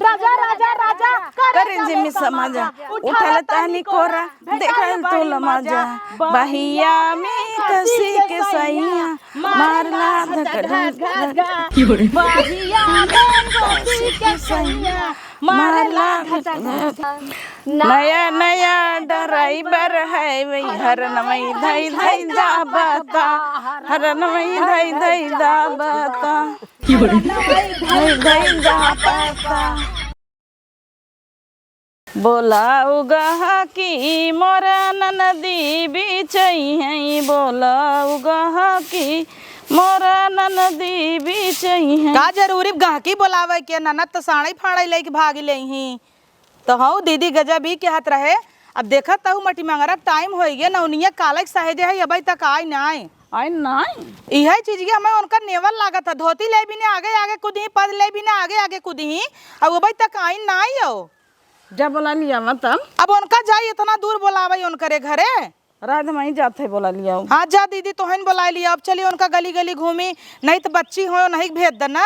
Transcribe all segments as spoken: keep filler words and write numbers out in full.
राजा, राजा, राजा, करे करे जिमी जिमी समाजा, समाजा, उठाल उठाल तहनी तहनी कोरा, कोरा, देखल देखल तू तू लमाजा, लमाजा, बहिया में कसी के सैया, मारला धक धक धक। बहिया में कसी के सैया, मारला धक धक धक। नया नया ड्राइवर है वही हरनमई धई धई दाबता, हरनमई धई धई दाबता। धई धई दाबता। बोलाउ गहकी मोर ननदी बिचई हैं, बोलाउ गहकी मोर ननदी बिचई हैं। का जरूरी गहकी बोलावे के? ननद त साड़ै फाड़ै लइके भागि लेइहीं। त हौ दीदी गजब ही कहत रहे। अब देखत तहु मटिमंगरा क टाइम होइ गे, नौनिया कालक सहेजे है, अबै तक आइ नाई। आइ नाई। इहै चीज के हमें उनका नेवल लागत है, धोती लेइ बिने आगे आगे कुदही, पद लेइ बिने आगे आगे कुदही, अब अबै तक आइ नाई हो। जा बोलाइ लियावा तब। अब उनका जाई इतना दूर बोलावै उनकरे घरे। रात में ही जात है बोलाइ लियावा। हाँ जा दीदी, तोहन बोलाइ लिया। अब चली उनका गली गली घूमी, नहीं त बच्ची हो नहीं भेज देना।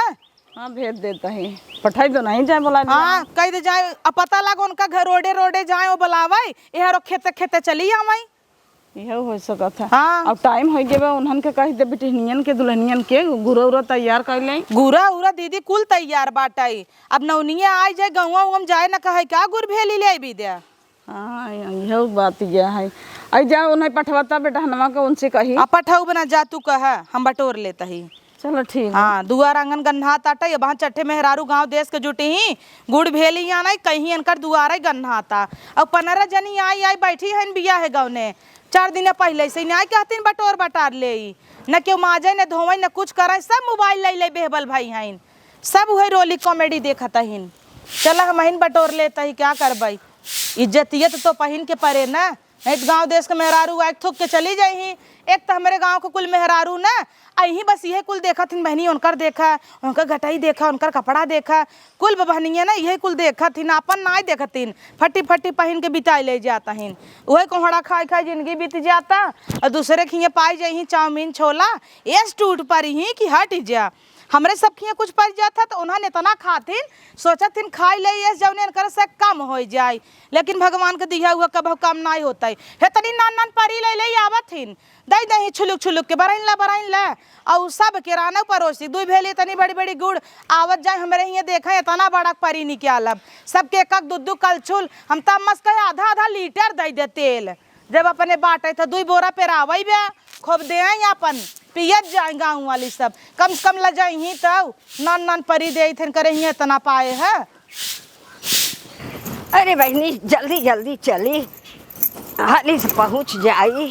हाँ, भेज देत ही। पठाई दो, नहीं जाए बोलाइ लिया। हाँ, कहि दे जाए। अब पता लाग उनका घर रोडे रोडे जाए, वो बोलावै, एहरो खेते खेते चली आवै। इहो होइ सकत है। हाँ। अब टाइम होइ गए बा, उन्हन के कहि दे बिटिहनियन के, दुलहनियन के गुरा उरा तैयार कइ लेइ। गुरा उरा दीदी कुल तैयार बाटै। अब नौनिया आइ जाए, गउँवा उवा में जाए न कहै का गुर भेली लेइ भी दे। हाँ, इहो बात यह है। अइ जा उन्हैं पठवता बिटिहनवा के, उनसे कही। अब पठउब ना, जा तू कह, हम बटोर लेत ही। चलो ठीक है। हाँ, दुआर आँगन गन्हात आटै, अबहाँ चट्ठे मेहरारू गाँव देस के जुटिहीं, गुड़ भेली आनै, कइहीं इनकर दुआरै गन्हाता। अब पनरह जनी आइ आइ बैठी हइन बियाहे गउने। चार दिना पहिले से नाहीं कहतिन बटोर बटार लेई, न केहू माजै, न धोवै, न कुछ करै, सब मोबाइल लइ लइ बेहबल भई हइन। सब उहै रोली कॉमेडी देखत हइन। चला हमहिन बटोर लेत ही, का करबै? इज्जतियत तो पहिन के परे न, नहीं त गाँव देस के मेहरारू आइके थूक के चली जइहीं। एक त हमरे गाँव के कुल मेहरारू न, अइहीं बस इहै कुल देखत हिन, बहिनी उनकर देखा, उनकर गटई देखा, उनकर कपड़ा देखा, कुल बबहनिया न इहै कुल देखत हिन, आपन नाहीं देखत हिन, फटी फटी पहिन के बिताइ लइ जात हिन। उहै कोहड़ा खाइ खाइ जिनगी बीत जाता, अउर दुसरे खियाँ पाइ जइहीं चाउमीन छोला, एस टूट परिहीं कि हटि जा। हमरे सब खियाँ कुछ परि जात है त उन्हन एतना खात हिन, सोचत हिन खाइ लेई एस जउने इनकर से कम होइ जाई, लेकिन भगवान के दिहा हुआ कबहु कम नाहीं होतै। हेतनी नान नान परी लइ लइ आवत हिन, दइ दइहीं छुलुक छुलुक के, बरइन ला, बरइन ला। अउ सब केरानउ परोसी, दुइ भेली एतनी बड़ी बड़ी गुड़, आवत जाइ हमरे हियाँ देखै एतना बड़ा परी निकालब, सबके एक एक दू दू कलछुल, हम त अम्मा से कहे आधा आधा लीटर दइ दे तेल। जब अपने बाटै त दुइ बोरा पेरावै बे, खूब देइ आपन, पियत जाइ गाँव वाली सब। कम से कम लजइहीं तउ, नान नान परी देइ थेन करे हियाँ एतना पाए है। अरे बहिनी, जल्दी जल्दी चली, हाली से पहुँच जाई।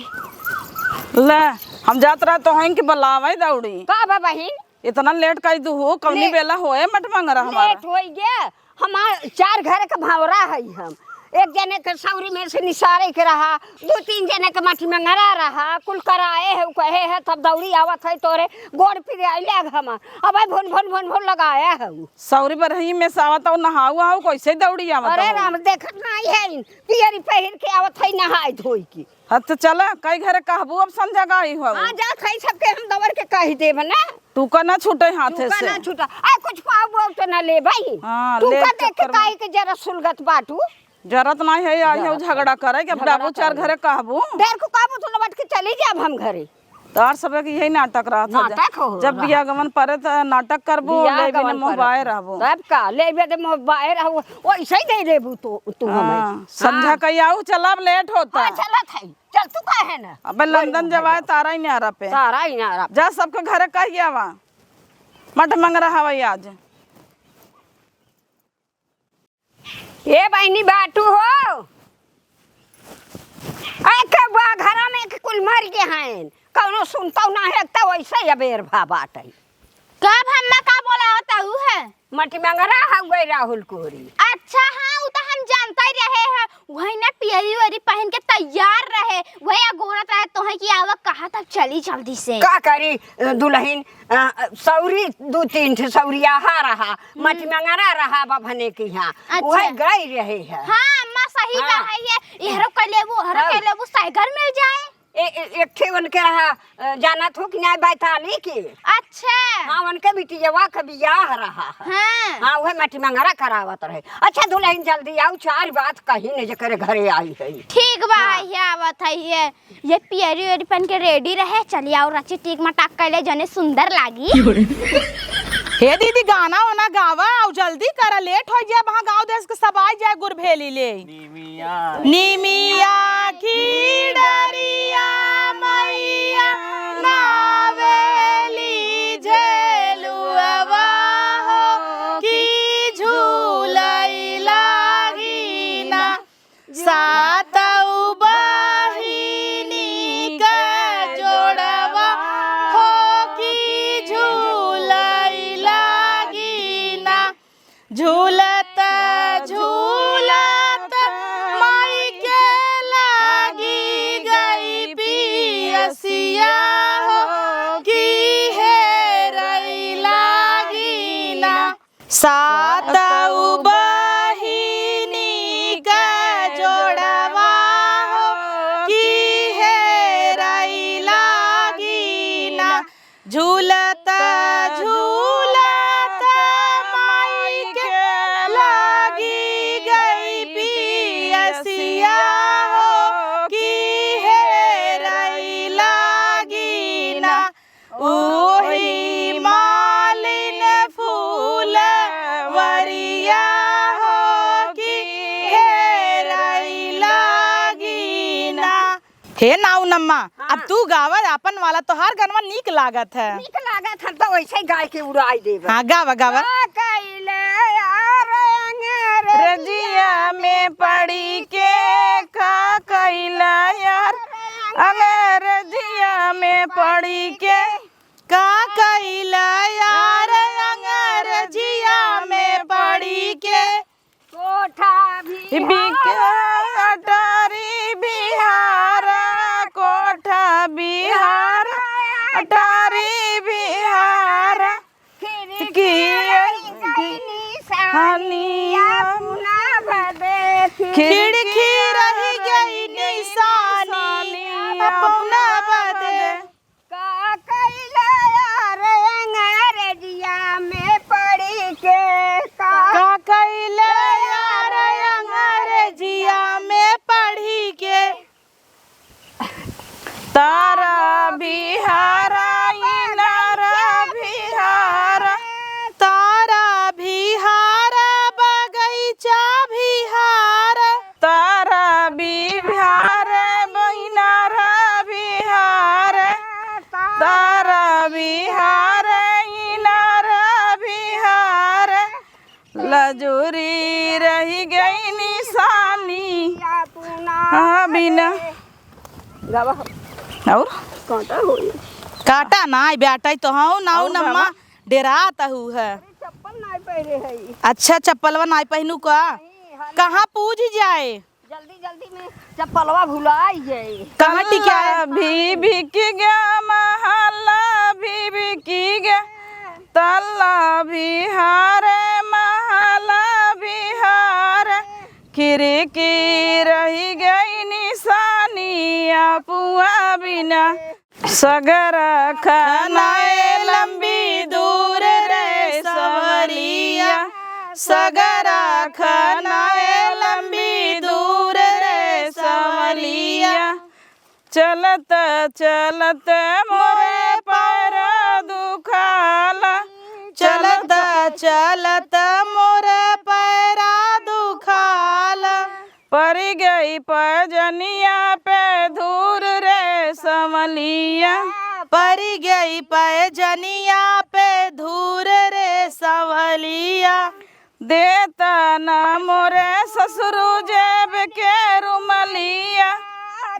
ले, हम जात रहा तोहन के बोलावै दौड़ी। का बा बहिन? एतना लेट कइ दुहू, कौनी ले-, बेला होए मटिमंगरा हमार। लेट होइ गे, हमार चार घर के भौरा है हम। एक जने के सौरी में से निसारे के रहा, दू तीन जने के मटिमंगरा रहा, कुल कराए है, उ कहे है, तब दौड़ी आवत है तोरे गोड़ पिराइले हम। अबै भुन भुन भुन भुन लगाए है उ। सौरी बरही में से आवत हौ, नहाऊ आऊ, कैसे दौड़ी आवत अरे हौ? राम, देखत नाहीं है, पियरी पहिर के आवत है, नहाइ धोइ के। हाँ, त चला, कई घरे कहबू, अब संझा गाई हो। हाँ, जात है, सबके हम दौड़ के कहि देब ना। तू का ना छूटे हाथे से। तू का ना छूटा। आ, कुछ पाऊ बोल तो ना ले भाई। हाँ, तू ले, का देख के चक्कर में। काहे के जरा सुलगत बाटू? जरत नाहीं है, आई है झगड़ा करे, के अब जाबू चार घरे कहबू। ढेर को कहबू तो लौट के चली जाब हम घरे। तार सबके यही नाटक रहत है। नाटक हो जब रहा। बियाह गमन परे त नाटक करबू, बियाह ले बिन गमन मोह परे। बाए रहबू। तब का, ले बिन मोह बाए रहबू, वैसे ही दे देबू तो तू हमें। हाँ, संझा हाँ। कई आऊ, चला, अब लेट होता। हाँ, चलत है। चल, तू काहे ना? अबे लंदन जवाए तारा ही नारा पे। तारा ही नारा पे। जा सबके घरे कह आवा। मटिमंगरा हवाई आज। ए बहिनी बाटू हो। ए के बा घरा में के कुल मर गे हैं। कौनो सुनतौ ना है, त वैसे ही अबेर भा बाटै। कब हम्मा का बोलावत हऊ है? मटिमंगरा हउए राहुल कोरी। अच्छा, हाँ, उ त हम जानता ही रहे हैं। वही ना पियरी वरी पहन के तैयार रहे, वही अगोरत रहे तोहे कि आवा कहा, तब चली जल्दी से। का करी, अ, दुलहिन, अ, सौरी दू तीन ठे सौरियाहा रहा, हम्म। मटिमंगरा रहा बभने के यहाँ, अच्छा। वही गई रहे है। हाँ, अम्मा सही हाँ। कहा है, इहरो कर लेबू, हरो हाँ। कर लेबू, साइकिल मिल जाए। ए, ए, एक ठे उनके रहा, अ, जानत हो कि नाहीं, बैताली के? अच्छा। हाँ, उनके बिटियवा के बियाह रहा है। हाँ। हाँ, उहे मटी मंगरा करावत रहे। अच्छा दुलहिन, जल्दी आउ, चार बात कही न जेकरे घरे आई है। ठीक बा, हाँ। ये आवत है, ये, ये पियरी उयरी पहन के ready रहे, चली आउ रची टीक मटाक कैले, जने सुंदर लागी। हे दीदी, गाना वाना गावा, आउ जल्दी करा, late होइ जाए, वहाँ गाँव देश के सब आइ जाए गुरभेली ले। निमिया की डरिया मैया नावेली झेलुआ हो कि झूलई लागी ना। सातौ बहिनी के जोड़वा हो कि झूलई लागी ना। झूलत झूलत माई के लागी गई पियसिया हो कि हेरई लागी ना। सातौ बहिनी के जोड़वा हो कि हेरई लागी ना। झूलत झूलत माई के लागी गई पियसिया हो कि हेरई लागी ना। ओही मालिन फूलवरिया हो कि हेरई लागी ना। हे नाऊ नम्मा, हाँ। अब तू गावा आपन वाला, तोहार गनवा नीक लागत है। नीक लागत है तो वैसे ही गाय के उड़ाई देबे। हाँ, गावा, गावा। का कइले यार अंग्रेजिया में पढ़ी के, का कइले यार अंग्रेजिया में पढ़ी के, का कइले यार अंग्रेजिया में पढ़ी के। कोठा बिके बिहार। अटारी बिहार, कोठा बिहार, अटारी बिहार। खिड़की खिड़की रही गई निशानी अपना बदे। खिड़की रही गई निशानी अपना बदे। का कइले यार अंग्रेजिया में पढ़ी के, का का कइले यार अंग्रेजिया में पढ़ी के। तारा बिहारा, इनारा बिहारा। तारा बिहारा, बगैचा बिहारा। तारा बिहार, बैनारा बिहार, तारा बिहार, इनारा बिहार, लजूरी रही गई निशानी। हाँ, बिना। गावा। और? काटा होई। काटा ना, आई बेटा, तो हूँ ना, और नम्मा, गावा। डेरात हूँ है। अरे, चप्पल नाई पहिरे हई। अच्छा, चप्पलवा नाई पहिनू का? नहीं, हाँ, कहाँ पूज जाए? जल्दी, जल्दी में चप्पलवा भुलाई जाए। कहाँ टिकाए? तल्ला भी बिक गया, महल्ला भी बिक गया। तल्ला बिहार, महल्ला बिहार, खिड़की रही गई निशानी अपुआ बिना। सगरा खानाए लंबी दूर रे सवलिया, सगरा खानाए लंबी दूर रे सवलिया। चलत चलत मोरे पैर दुखाला, चलत चलत मोरे पैर दुखाला। परि गई पैजनिया पे धूर रे सवलिया। परि गई पैजनिया पे धूर रे सवलिया। देता ना मोरे ससुरु जेब के रुमलिया।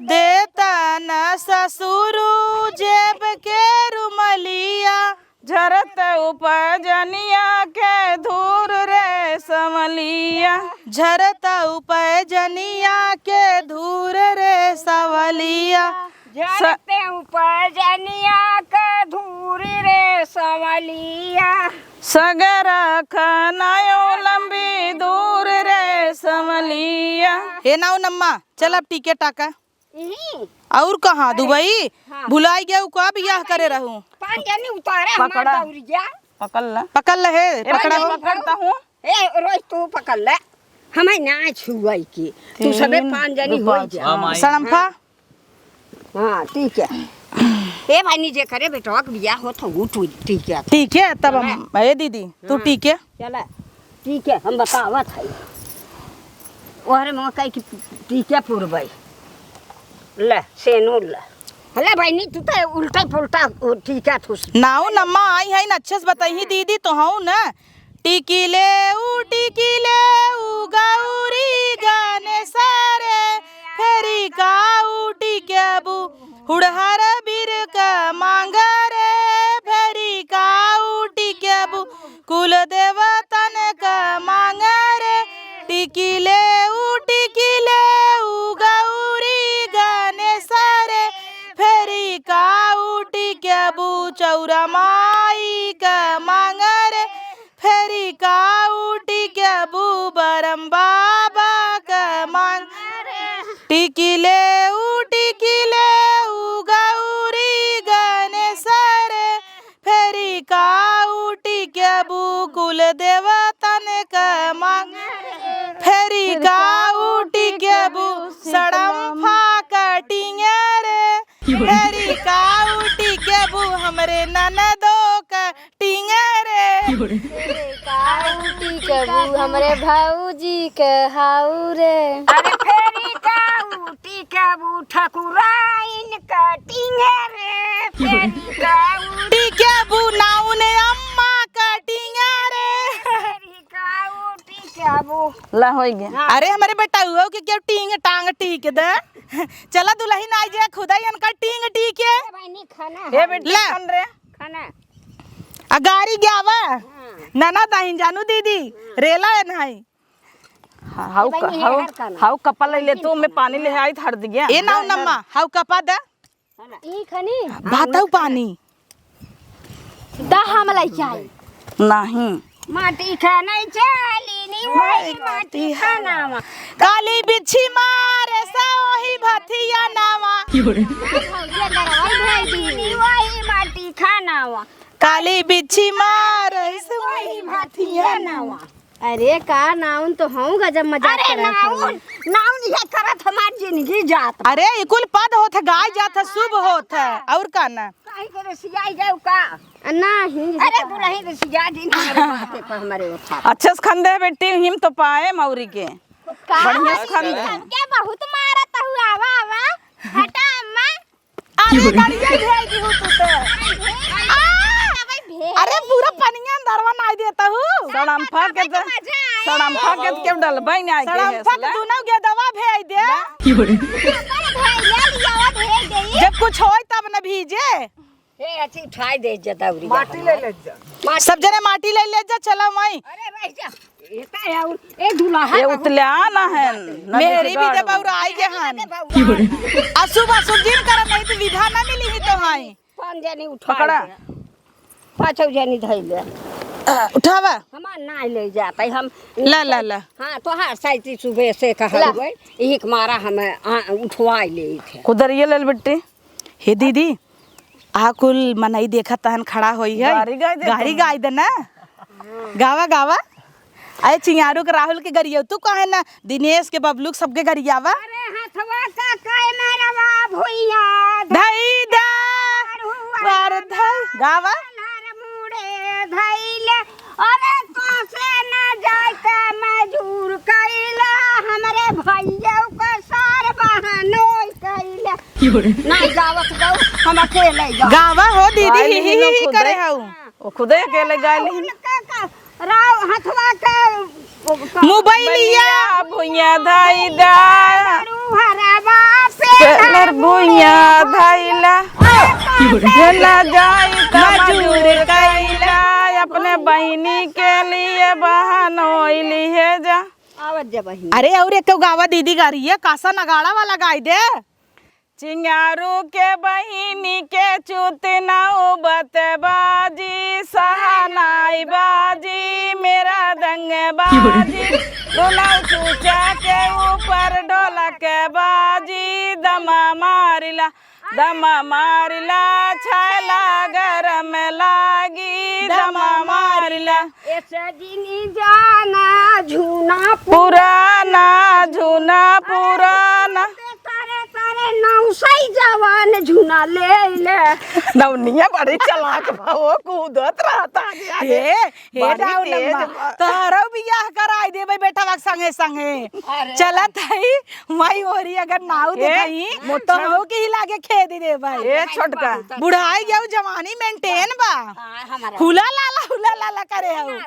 देता ना ससुरु जेब के रुमलिया। झरत उपजनिया के धूर रे सवलिया। झरत उपजनिया के धूर रे सवलिया। झरत उपजनिया के धूर रे सवलिया। सगरा खानायो लंबी दूर रे सवलिया। हे नाऊ नम्मा, चल अब टिकट टाका। हम्म। और कहाँ, अरे, दुबई? हाँ। भुलाई गया, का बियाह करे रहू? पाँच जनी उतारे हमार पकड़ा। दौरिया। पकड़ ला। पकड़ ले, हे, ए, पकड़ा। पकड़ता हूँ। ए, रोज तू पकड़ ले। हमें ना छुआई की। तू सबे तीन, पाँच जनी दो, हो पाँच। जा। हाँ, माई। सड़म्फा। हाँ। हाँ, ठीक है। ए भाई, नीचे करे बेटवा के बियाह होत हो, उठ, उठ, ठीक है। ठीक है, तब हम, हाँ। ए दीदी, तू हाँ। ठीक है? चला, ठीक है, हम बतावत है। ओहरे मुँह कही कि ठीक है, पुरबई। ले, सेनूर ले। ले बहिनी, तू तो उल्टा पुल्टा, ओ, ठीक है, थुस। नाऊ नम्मा आई है न, अच्छे से बताई हाँ। दीदी, तो हूँ न। टिकिले ऊ टिकिले ऊ गौरी गणेश रे, फेरी का ऊ टिकबू हुड़हर बीर क मांग रे, फेरी का ऊ टिकबू कुल देवतन क मांग रे। टिकिले ऊ टिकिले ऊ गौरी गणेश रे, फेरी का ऊ टिकबू चौरा माई क मांग रे। फेरी का ऊ टिकबू बरम बाबा क मांग। टिकिले ऊ टिकिले ऊ गौरी गणेश रे, फेरी का ऊ टिकबू कुल देवतन क मांग। फेरी का ऊ टिकबू सड़म्फा क टिंगे रे, फेरी का ऊ टिकबू हमरे ननदो क टिंगे रे। फेरी का ऊ टिकबू हमरे भौजी के हाउ रे। अरे फेरी का ऊ टिकबू ठकुराइन क टिंगे रे। फेरी का ऊ टिकबू नाउन अम्मा क टिंगे रे। फेरी का ऊ टिकबू। ला, होई गया। हाँ। अरे हमरे बेटउआ के केउ टींग टांग टीक दे। चला दुलहिन आई जे खुदा इनका टींग टीके। ए बहिनी, खाना ए है। बेटी, ले। खान रे। खाना। आ गारी ग्यावा। हाँ। ननद आहिन जानू दीदी, हाँ। रेला एन है। हाँ, हाउ ए बहिनी, क-, हाउ, हेहर खाना। हाउ कपा ले ले तू, मैं पानी ले आई धर दिया। ए नाऊ नम्मा, हाउ कपा दे। ई खनी? भातउ पानी। दा हम लइके आई। नहीं। माटी खाना चाली नी वही माटी खाना। काली बिच्छी मारे से वही भथिया नावा। भौजी अंदर आवा, भाई दी। नी वही माटी खाना। काली बिच्छी मारे से वही भथिया नावा। अरे का नाउन तो हूँ गजब मजाक अरे करत हूँ। नाउन, नाउन ये करत हमार जिंदगी जात। अरे ई कुल पद होत है, गाय जात है, शुभ होत है, और का ना? काहे के रसियाई जाऊ का? नहीं, अरे दुलही रसिया जी ना हमारे बाते पर हमारे उठा। अच्छे से खंदे बेटी, हिम तो पाए मौरी के। का बढ़िया से खंदे। सबके बहुत मारत हूँ, आवा, आवा। हटा अम्मा। अरे गाड़िया भेज दी हूँ तू ते। आ! अरे पूरा पनिया अंदरवा नाई देता हूँ। सड़म्फा के तो, सड़म्फा के तो केउ डलबई नाई के सड़म्फा के दुनो गेदवा भेज दे। जब कुछ होई तब न भीजे। ए, अच्छी उठाई दे जा दौरी माटी ले ले जा। सब जने माटी ले ले जा, चला माई। अरे रह जा। ए, का है उ? ए, दुल्हा ए, का उतल्या ना है, ना मेहरी भी बिगाड़ो। दे बौरा आई जे हन। अशुभ अशुभ जिन कर, नहीं तो विधा ना मिली ही तो हाई। पाँच जनी उठा पकड़ा। ले। पाँचों जनी धई ले। आ, उठावा। हमार ना ले जाता है, हम ला, ला, ला। हाँ, तो हर साइती सुबह से कहा ला। हुए, यही के मारा हम, आ, उठवा ले थे। कुदरिये ले बिट्टी। हे दीदी, आ कुल मनई देखत तहन खड़ा होई है। गारी गाय दे गारी तुम। गाय दे ना। गावा, गावा। अरे चिंगारू के राहुल के गरियौ तू काहे ना? दिनेश के बबलू के सबके गरियावा। अरे हथवा का कैमरवा भुइया धई दा। वर धई। गावा। मुड़े धइले। अरे तोसे ना जाए के मजूर कइले। हमरे भइया के सार बहनोई कइले। नहीं गावत गौ, हम अकेले गाओ। गावा हो दीदी, गाय ही, ही, लेहिन ही खुदे। करे हऊ। वो खुदे अकेले गाय लेहिन। उनके का, राव हथवा के, ओ, का मोबाइलिया भुइया धई दा। हरवा पे पेनर भुइया धइला। भेला जाई त मजूर कइला। अपने बहिनी के लिए बहनोई लिहे जा। आवत जा बहिनी। अरे और एक गावा दीदी गा रही है, कासा नगाड़ा वाला गाय दे। चिंगारू के बहिनी के चूत नौबत बाजी, सहनाई बाजी, मेरा दंग बाजी, दोनों चूचा के ऊपर ढोलक बाजी, दमा मारिला, दमा मारिला, छैला गरम लागी, दमा मारिला। ऐसे जिनी जाना झूना पुराना, झूना पुराना। तारे, तारे, नौसई जवान झूना ले ले। नौनिया बड़ी चालाक बा, वो कूदत रहता आगे, आगे। हे, हे बड़ी तेज डाउनमा, बा। तोहरो बियाह कराई देबै बेटवा के संगे संगे। अरे। चलत हई, माई ओहरी अगर नाऊ ए, देखई, मोछड़। तो हऊ के ही लागे खेदी देबै। ए, छोटका। बुढ़ाई गऊ, जवानी maintain बा। हाँ, हमारा। हुला लाला, हुला लाला करे हऊ।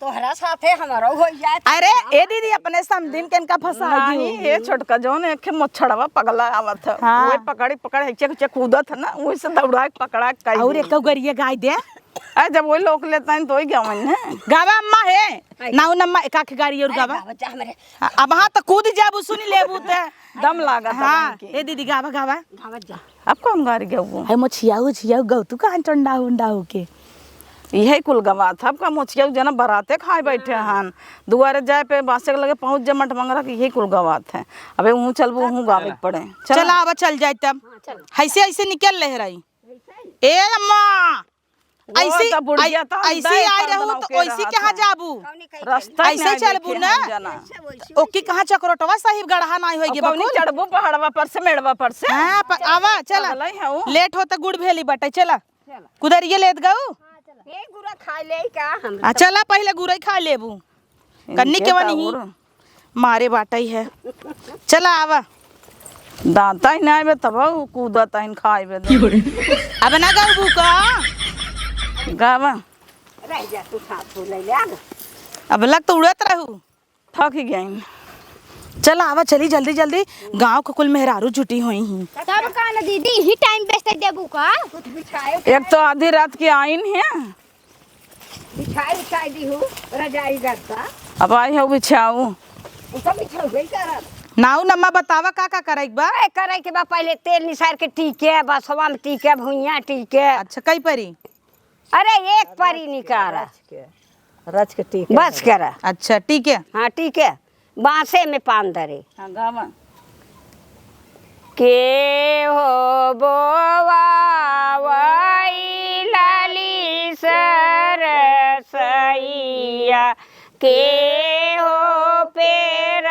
तोहरा साथे हमारो हो जाए। अरे, ए दीदी, अपने समधिन के इनका फंसा नहीं, दियो। ए छोटका, जौन एक मोछड़वा पगला आवत है, हाँ। वही पकड़ी, पकड़, हेचे, हेचे कूदत है ना, वही से दौड़ा के पकड़ा के कह और दी। एक गरिया गाय दे। अरे, जब वही लोग लेता है, तो ही गावन है। गावा अम्मा है। आई। नाऊ नम्मा, एक आख गाड़ी और अरे, गावा। गावा जा हमरे। अब हाँ, तो कूद जाबू, सुनी लेबू ते। दम लागत हाँ, है उनके। ए दीदी, गावा, गावा। गावा जा। अब कौन गाड़ी गऊ? है मोछियाऊ, छियाऊ गऊ, तू कहाँ टंडा उंडा होके? यही कुल गवात है, अब का मोछियाऊ जना बराते खाए बैठे हाँ। हन। दुआरे जाए पे बासे के लगे पहुँच जा मट मंगरा कि यही कुल गवात है। अबे ऊँ चलबो, ऊँ गावे के पड़े। चल। चला, आवा, चल जाए तब। हाँ, चल। ऐसे, ऐसे निकल ले रही। ऐसे? ए अम्मा, वो ऐसी, तो बुढ़िया ऐ-, तो हम ऐसी दाई आई कर रहू देना तो ओके ऐसी रहत कहाँ है। जाबू? कौनी कही रास्ता ऐसे में चलबू देखे ना? हम जना। ऐसे वैसे ओकी वैसे। कहाँ चक्रोटवा साहिब गढ़ा नाई होई अब गे कौनी बकुल? चढ़बू पहाड़वा पर से, मेड़वा पर से? हाँ, प-, आवा, चला। पगलाई है वो। लेट होता गुड़ भेली बटे, चला। चला। कुदरिये लेत गऊ? हाँ, चला। ए गुड़ा खा ले का हम? आ, चला, पहिले गुरई खा लेबू। कन्नी इनके के वनी ही? ताउर। मारे बाटई है। चला आवा। दांता ही ना आवे तब उ कूदत आइन खाए बे। अब ना गाउबू का? गावा। रह जा तू, साथ हो ले ले, आ ना। अब लग तो उड़त रहू। थक ही गइन। चला आवा, चली जल्दी जल्दी, गाँव के कुल मेहरारू जुटी होई ही। तब का ना दीदी, ही time waste देबू का? कुछ बिछाए एक तो आधी रात के आइन है। बिछाई उछाई दिहू, रजाई गद्दा। अब आई हऊ बिछाऊ। उ सब बिछाऊ गई करब। नाऊ नम्मा बतावा का का करे के बा? ए, करे के बा पहिले तेल निसार के टीके, बसवा में टीके, भुइयां टीके। अच्छा, कई परी? अरे एक परी निकारा। रच के, रच के टीके। बस करा। अच्छा, टीके। हाँ, टीके। बांसे में पान धरे। हाँ, गावा। के हो बोवावई लाली सरसइया, के हो पेरावई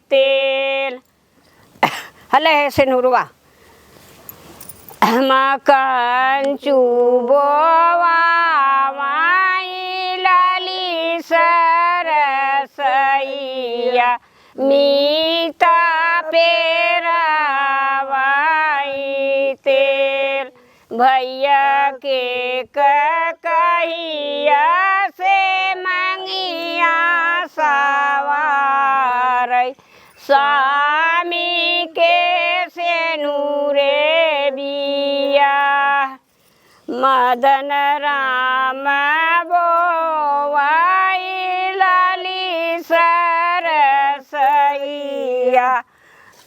तेल। हले है सेनुरवा। मकन चुबोवा माई लाली सरसइया, मीता पेरावाई तेल। भइया के क-, कहिया से मंगिया सवारई, स्वामी के सेनुरे बिया। मदन राम बोवाई लाली सरसइया,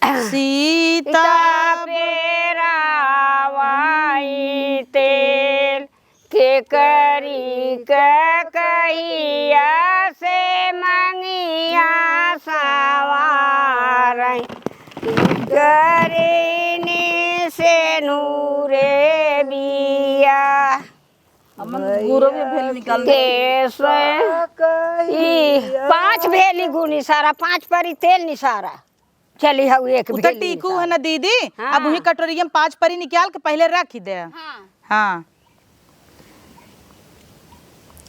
सीता सीता पेरावाई तेल। के करी क-, कहिया से मंगिया सवारई, करीनी सेनुरे बिया। अमन गुरु भी भेल निकाल दे। के से ई पाँच भेली गुनी सारा, पाँच परी तेल निसारा। चली हऊ एक उ तो भेली टीकू है ना दीदी, हाँ। अब वही कटोरिया में पाँच परी निकाल के पहिले रख दे। हाँ। हाँ।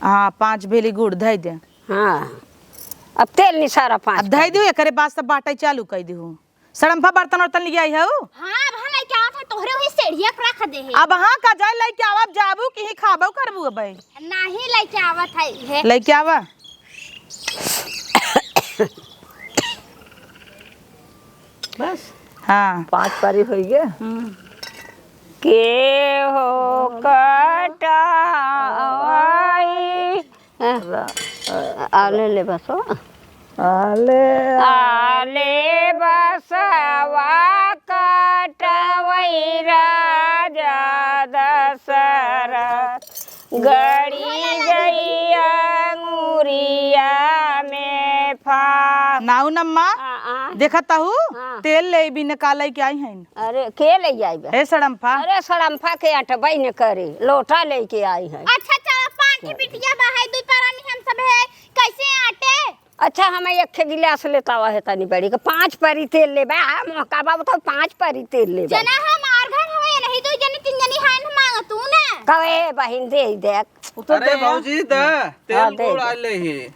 हाँ, पाँच भेली गुड़ धई दे। हाँ। अब तेल निसारा पाँच अब धई परी। दिहू, एकरे बाद सब बाटई चालू कई दिहू। सड़म्फा बर्तन वर्तन लियाई हऊ? हाँ, अब हाँ लइके आवत है, तोहरे वही सेढ़िया पर रख दे है। अब हाँ का जाए लइके आवा, अब जाबू कि ही खाबू करबू अबे? नाही लइके आवत है, हे। लइके आवा। बस? हाँ। पाँच पारी होई गे। हम्म। के हो कटाई। हाँ। रा-, आ ले ले बस हो। आले आले बसवा कटवई राजा दशरथ, गड़ी गई अंगुरिया में फा नाउन अम्मा, हाँ, हाँ। देखत हऊ, हाँ। तेल लेबी न का लइके आई हइन। अरे, के ले आई बे? हे सड़म्फा। अरे, सड़म्फा के अटबई न करे, लोटा लेके आई है। अच्छा, चला, पाँच बिटिया बा है, दुई परानी हम सब है, कैसे आटे? अच्छा, हम एक गिलास लेता हुआ है तनी बड़ी के, पाँच परी तेल लेबा, हम का बाबू तो पाँच परी तेल लेबा। जना हमार घर हवे, नहीं दो जनी, तीन जनी है, हम मांगतू ना। कहे बहिन दे देख। उ तो अरे दे। भौजी, द, तेल हाँ, दे, गोड़ दे। आ ले ही।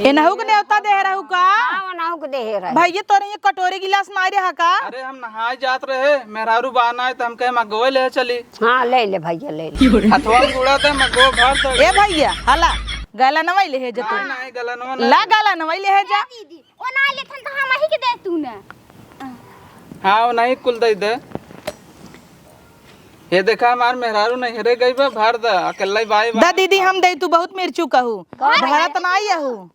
एनहू के नेवता दे रहू का? हाँ, ओनहू के देहे रहे। भैया, तोरे ये कटोरी गिलास ना रहा का? अरे, हम नहाए जात रहे, मेहरारू बहाना है, तो हम कहे, "मगोए ले चली।" हाँ, ले ले भैया, ले ले। हथवा में गुड़ा दे, मगो भर दे। ए भैया, हला, गला नवाई ले है जा तू। नहीं, नहीं, गला नवा ला नहीं। गला नवाई ले है जा। ए दीदी, ओ ना लेथन तो हम ही के दे तू ना। हाँ, ओ नहीं कुल दे दे। ये देखा, हमार मेहरारू नैहरे गई बा, भर द, अकेला ही बाई बा। द दीदी, हम दे, तू बहुत मिर्चू कहू। कहो भैया। भरत ना आई हू।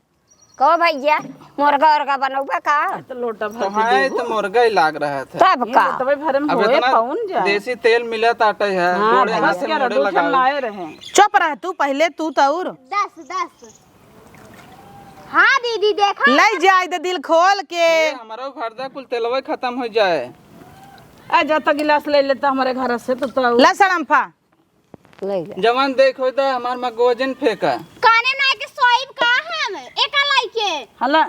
कहो भैया, मुर्गा उर्गा बनौबा का? तो लोटा भर तो के हाँ, ये देबो। तो मुर्गा ही लाग रहा था। तब ये का? लोटवे भरे में अब होए इतना पौन जाए। देसी तेल मिलत आटे है, हाँ, गोड़े बस हाथे क्या मोड़े रहे, दो ठन लगाओ। लाए रहे। चुप रह तू, पहले तू तो और। दस, दस। हाँ दीदी, देखा। ले जाए दे दिल खोल के। ये हमारा भर दे, कुल तेलवे खत्म हो जाए। आ जा तो गिलास ले लेता हमारे घर से, तो, तो ला सड़म्फा। ले ले। जवान देख होई त हमार मगोजन फेंका। काने ना के सोइब का हम, एका लाइके। हला।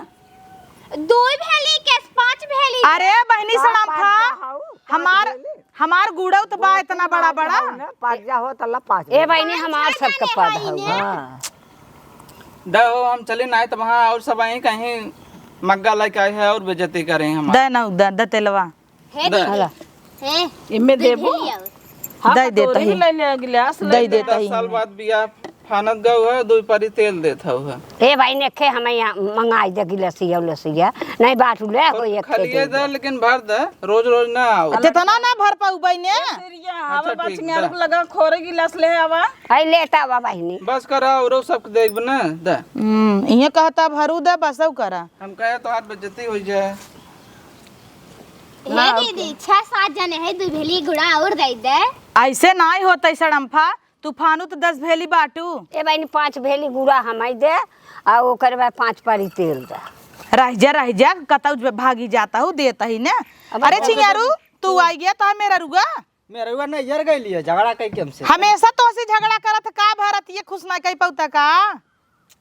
दुई भेली के पाँच भेली। अरे बहिनी का सड़म्फा, पाँच जा हऊ? पाँच हमार, भेली? हमार गुड़ौत बा इतना बड़ा बड़ा। पाँच जा हो त ला पाँच ए भेली। बहिनी, हमार सबके पद हऊ। हाँ। द हो, हम चली ना त वहाँ और सब आई कहीं मग्गा लेके आए हैं और बेइज्जती करें हम। द ना, द, द तेलवा। हे द। दीदी। हला। हे, इमे दूध देबू? ले आओ। हाँ, दे देता कटोरी ही। में ले ले, गिलास ले दे ले। देता दस ही। साल बाद बियाह फानत गऊ है, दुई परी तेल देत हऊ है। ए भाई, नेखे हमें यहाँ मंगाई दे गिलासिया उलसिया। नहीं बाटू ले, कोई एक खाली दे ये दे, दे। लेकिन भर दे, रोज रोज ना आओ। तेतना ना भर पाऊ बहिने। ए, सिरिया, अच्छा, आवा ठीक, बचनिया दा। रुक लगा, खोरे गिलास ले आवा। आई लेता आवा बहिनी। बस करा, औरो सब देख ना, दा। हम्म, इहे कहता भरू दे, बसऊ करा। हम कहे तोहार बेइज्जती हो जाए। हे ना, दीदी, छह सात जने है, दू भेली गुड़ा और दे दे। ऐसे नाई होतै सड़म्फा, तूफानू तो दस भेली बाटू। ए बहिनी, पाँच भेली गुड़ा हमाई दे, आ ओकर बाद पाँच परी तेल दे। रह जा, रह जा, कतौ भागी जाता हूँ, देता ही ना। अब अरे हम छियारू, तू आई गया तो मेरा रुआ। मेरा रुआ नहीं, यार गई लिया, झगड़ा कई के हमसे। हमेशा तो से झगड़ा करत, का भरत ये खुश ना कई पौता का?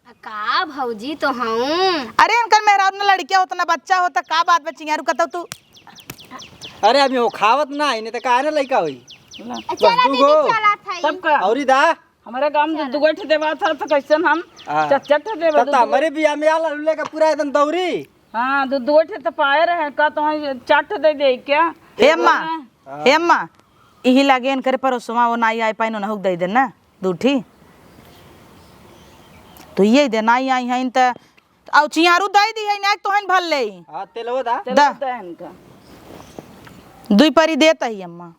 का भौजी तो हूँ। अरे, इनकर मेहरारू न लड़किया होत, न बच्चा होत, का बात बा, चिंगारू कतौ तू? अरे, अभी वो खावत ना है, नहीं तो काहे ना लइका होई? चला बस दू दीदी, गो। चला था। तब का? औरी दा? हमारे गाँव में दू गो ठे देवा था, तो कैसे हम हाँ। चट चट देवा तब दू तो गो। हमारे बियाह में आला लुले का पूरा एकदम दौरी। हाँ, दू दू गो ठे तो पाए रहे, का तो हम चट दे दे क्या? हे अम्मा, हाँ। हे अम्मा, इही लागे इनकरे परोसवा वो नाई आए पाइन, उनहुक दे दे ना। दूठी। तो ये दे, नाई आई हैं त, औ चियारू दे दी है ना, तोहन भर ले। हाँ, तेलवो दा। दा। तेलवो दा इनका। दुई परी देत ही अम्मा।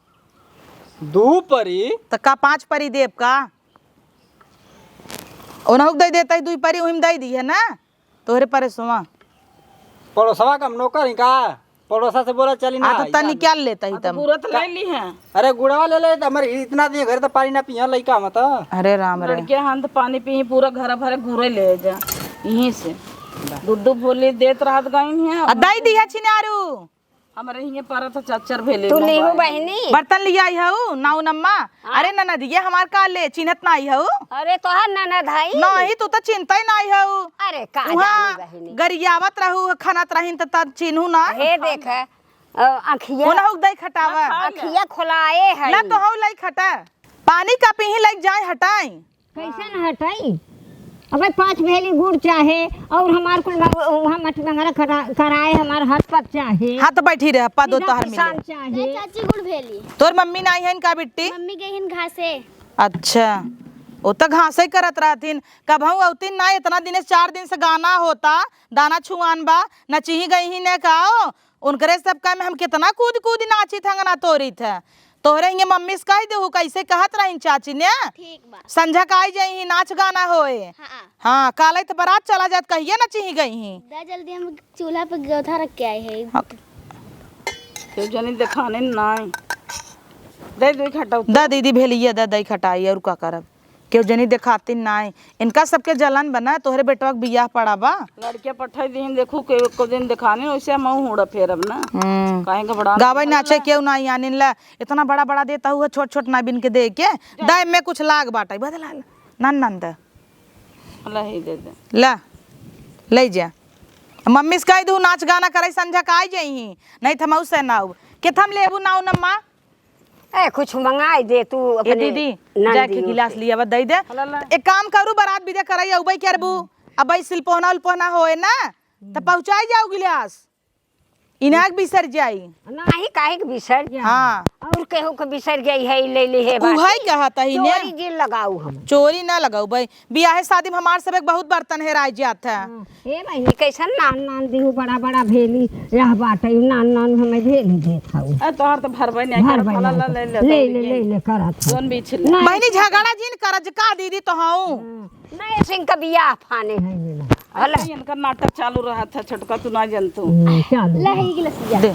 दू परी? त का पाँच परी देब का? ओनहु के दे देत ही दुई परी, उहिम दे दी है ना। तोहरे परेसवा। पड़ोसवा का हम नौकर ही का? पड़ोसा से बोला चली ना हाँ, तो आई तनी जान। क्या लेता ही हाँ, तो तम? पूरा तो ले ली है। अरे गुड़वा ले ले, तो हमारे इतना दिन घर तो पानी ना पिया लइका हम तो। अरे राम रे। लड़के हन तो पानी पी, पूरा घर भरे गुड़े ले जा। यहीं से। दू दू भोली देत रहत गइन है। आ, दई दिया छिनारू। हमारे हिये पर तो चच्चर भेले तू मोबाइल। लीहू बहिनी। बर्तन लिया आई हऊ, नाऊ नम्मा। हाँ? अरे ननद, ये हमार का ले, चिन्हत नाई हऊ? अरे तोहार ननद हई। नहीं, तू तो चिन्हत ही नाई हऊ। अरे का वहाँ जानी बहिनी। गरियावत रहू, खनत रहिन त तब चिन्हू ना। हे देख, अ, अखिया उनहु दई खटावा। अखिया खोलाए है। ला तो हऊ लाई खटा। पानी का पीही लाइक जाए हटाई। कैसन हटाई? अबे पाँच भेली गुड़ चाहे और हमार कुल मग-, वहाँ मठ मंगरा करा-, कराए हमार हाथ पक चाहे। हाँ तो बैठी रहे, पा दो सीधा तोहर पिसान मिले। चाहे। चाची गुड़ भेली। तोर मम्मी नाई है इनका बिट्टी? मम्मी गई हन घासे। अच्छा, वो तो घासे ही करत रहथिन। कबहू अवतिन ना, इतना दिन से, चार दिन से गाना होता, दाना छुआन बा, नचिही गई ही ने का हो? उनकरे सब काम में हम कितना कूद कूद नाचित हंगना तोरित है। तोहरे हिंगे मम्मी से कह देहु, कैसे कहत रही चाची ने? ठीक बा। संझा का आई जाई, नाच गाना होए। हाँ। हाँ, काले तो बारात चला जात, कहिए नचिही गई ही। दा जल्दी हम चूल्हा पे गोथा रख के आए हैं। हाँ। क्यों जानी देखाने नाई। दे दो खटाऊ। दा दीदी भेलिया, दा दई खटाई, और का करब? केहू जनी देखातिन नाई। इनका सबके जलन बना, तोहरे बेटवा के बियाह पड़ा बा। लड़के पठाई दीन, देखू के एको दिन देखानी, वैसे हम हुड़ा फेरब ना। हम्म। काहे घबरान गावे वाला नाचे ना। केहू नाई आनिन ला, इतना बड़ा बड़ा देता हुआ, छोट छोट ना बिन के दे के। दाई में कुछ लाग बाटे, बदला ला। नन नन दे। ला ही दे दे। ला, ले जा। मम्मी से कह दू नाच गाना करे, संझा का आई जाई ही, नहीं थमऊ से नाऊ। के थम लेबू नाऊ नम्मा? ए, कुछ मंगाई दे तू ए अपने दीदी, जाके नंदियों गिलास से। लियावा, दई दे। ला, ला। एक काम करू, बारात बिदा कराई, अउबई करबू। अबई सिलपोहना उलपोहना होए ना, त पहुँचाई जाऊ गिलास। इनाक बिसर जाई। नाही, काहे के बिसर जाई? हाँ। और केहू के बिसर गई है, ले ली है बात। उहई कहत ही ने। चोरी जिन लगाऊ हम। चोरी ना लगाऊ भाई, बियाहे शादी में हमार सब एक बहुत बर्तन हेराई जात है। हाँ। ए बहिनी, कैसन नान नान दिहू, बड़ा बड़ा भेली, यह बाटे, नान नान हमें भेली देत हऊ। ए, तोहर तो भरबे नहीं भरबे करत, ला, नहीं ला, करत। ले ले, ले ले, ले ले, करत हऊ। जौन बीछ ले। नहीं। बहिनी, झगड़ा जिन करज का दीदी तो हऊ। हाँ। नहीं, सिंह का बियाह फाने है ये ना। हला। अरे, इनका नाटक चालू रहा था, छोटका, तू ना जानतू। हम्म, चालू। ले, ई गिलास जा। दे।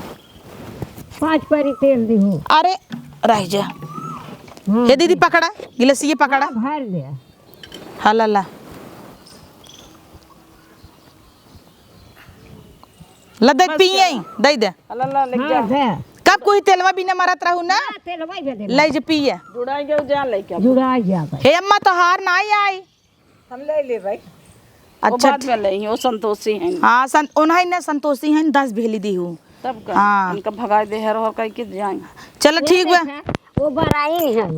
पाँच परी तेल दिहू। अरे, रह जा। हाँ। हे दीदी, पकड़ा, गिलास ये पकड़ा। हाँ, भर ले। हाँ, ला, ला। ला, दे, बस पिए, चला। दे दे। ला, ला, ले हाँ, जा। दे। कब कोई तेलवा बिना मरत रहू ना? हाँ, तेलवा ही दे दे। ले जे पिए। जुड़ा गया, जा लेके अब। जुड़ा गया भाई। हे अम्मा, तोहार नाई आई। हम ले ले भाई। अच्छा, वो बाद में ले, वो संतोषी हैं। हाँ, सं-, उन्हें ने संतोषी हैं, दस भेली दिहू। तब का? हाँ। इनका भगाए दे, हर हर कह के जाएं। चलो, ठीक बा। देखा, वो बराई हैं,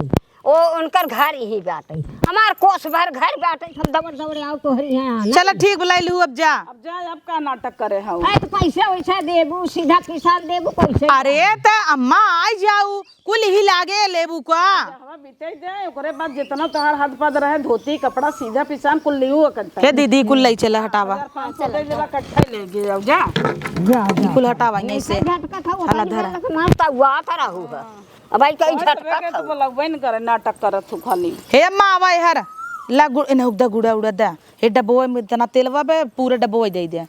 वो उनकर घर यही बाटे, हमार कोस भर घर बाटे, हम दौड़ दौड़ आओ तोहरी यहाँ आना। चलो, ठीक बा, ले लू, अब जा। अब जा, अब का नाटक करे हऊ? ए, तो पैसा वैसा देबू, सीधा किसान देबू, पैसे। अरे, त अम्मा आई जाऊ, कुल ही लागे लेबू का? हवा बीते जाए, ओकरे बाद जितना तोहार हाथ पाद रहे, धोती, कपड़ा, सीधा पिसान, कुल लियो इकट्ठा। हे दीदी, कुल ले चला, हटावा। हजार पाँच सौ दे देबा, इकट्ठा ले गए, अब जा। जा, ई जा। कुल हटावा यहीं से। झटका था, वो हला पानी धरा। में लग ना, तो हुआ था रहू है। अब भाई कहीं और झटका सबके था। तो बोलबे न करे, नाटक करत हू खाली। हे अम्मा, आवा हर। ला गुड़, इन्हें उगदा गुड़ा उड़ा दा। हे डब्बो में इतना तेलवा बे, पूरा डब्बो दे दे।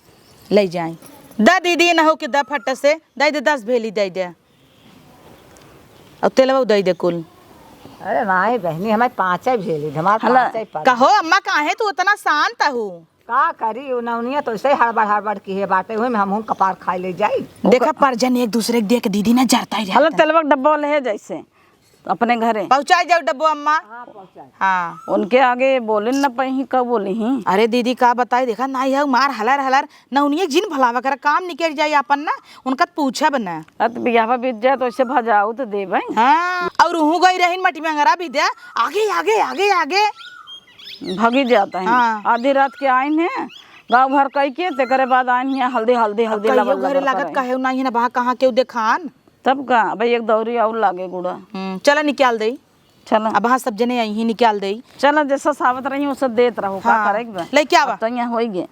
ले जाए। दा दीदी, न हो के दा फट से। दे दे, दस भेली दे दे। और तेलवा दे दे कुल। अरे नाही बहनी, हमारे पाँचे भेली, हमारे हला। पाँचे पर। कहो अम्मा, काहे तू इतना शांत हू? का करी, उ नौनिया तो ऐसे हड़बड़ हड़बड़ की है बाटे, वही में हमहूँ कपार खाए ले जाई। देखा, परजन एक दूसरे के देख दीदी ना जरता ही हला रहता। तेलवा के डब्बा ले है जैसे अपने घरे। पहुँचाई जाओ डब्बो अम्मा। हाँ, पहुँचाई। हाँ। उनके आगे बोले न पही, का बोली ही? अरे दीदी, का बताई, देखा ना, यह मार हलर हलर, नौनिया जिन भलावा करा, काम निकल जाई आपन ना, उनका त पूछब न। अत बियाहवा बीत जाए तो ऐसे भजाऊ तो देबै। हाँ, और उहू गई रहीन मटी मंगरा भी दे, आगे, आगे, आगे, आगे। भगी जाता है। हाँ। आधी रात के आइन है, गाँव भर कई के, तेकरे बाद आइन है, हल्दी, हल्दी, हल्दी कहियो लबल, घरे लबल लागत करे। काहे ना, ये ना बहा कहाँ केहू देखान। तब का, अब एक दौरी और लागे गुड़ा। हम्म, चला निकाल दे। चला। अब हाँ, सब जने यहीं निकाल दे। चला, जैसा सावत रही, वैसा देत रहो, का हाँ। करे के बा? लइके आवा। अब तो यहाँ होई गे।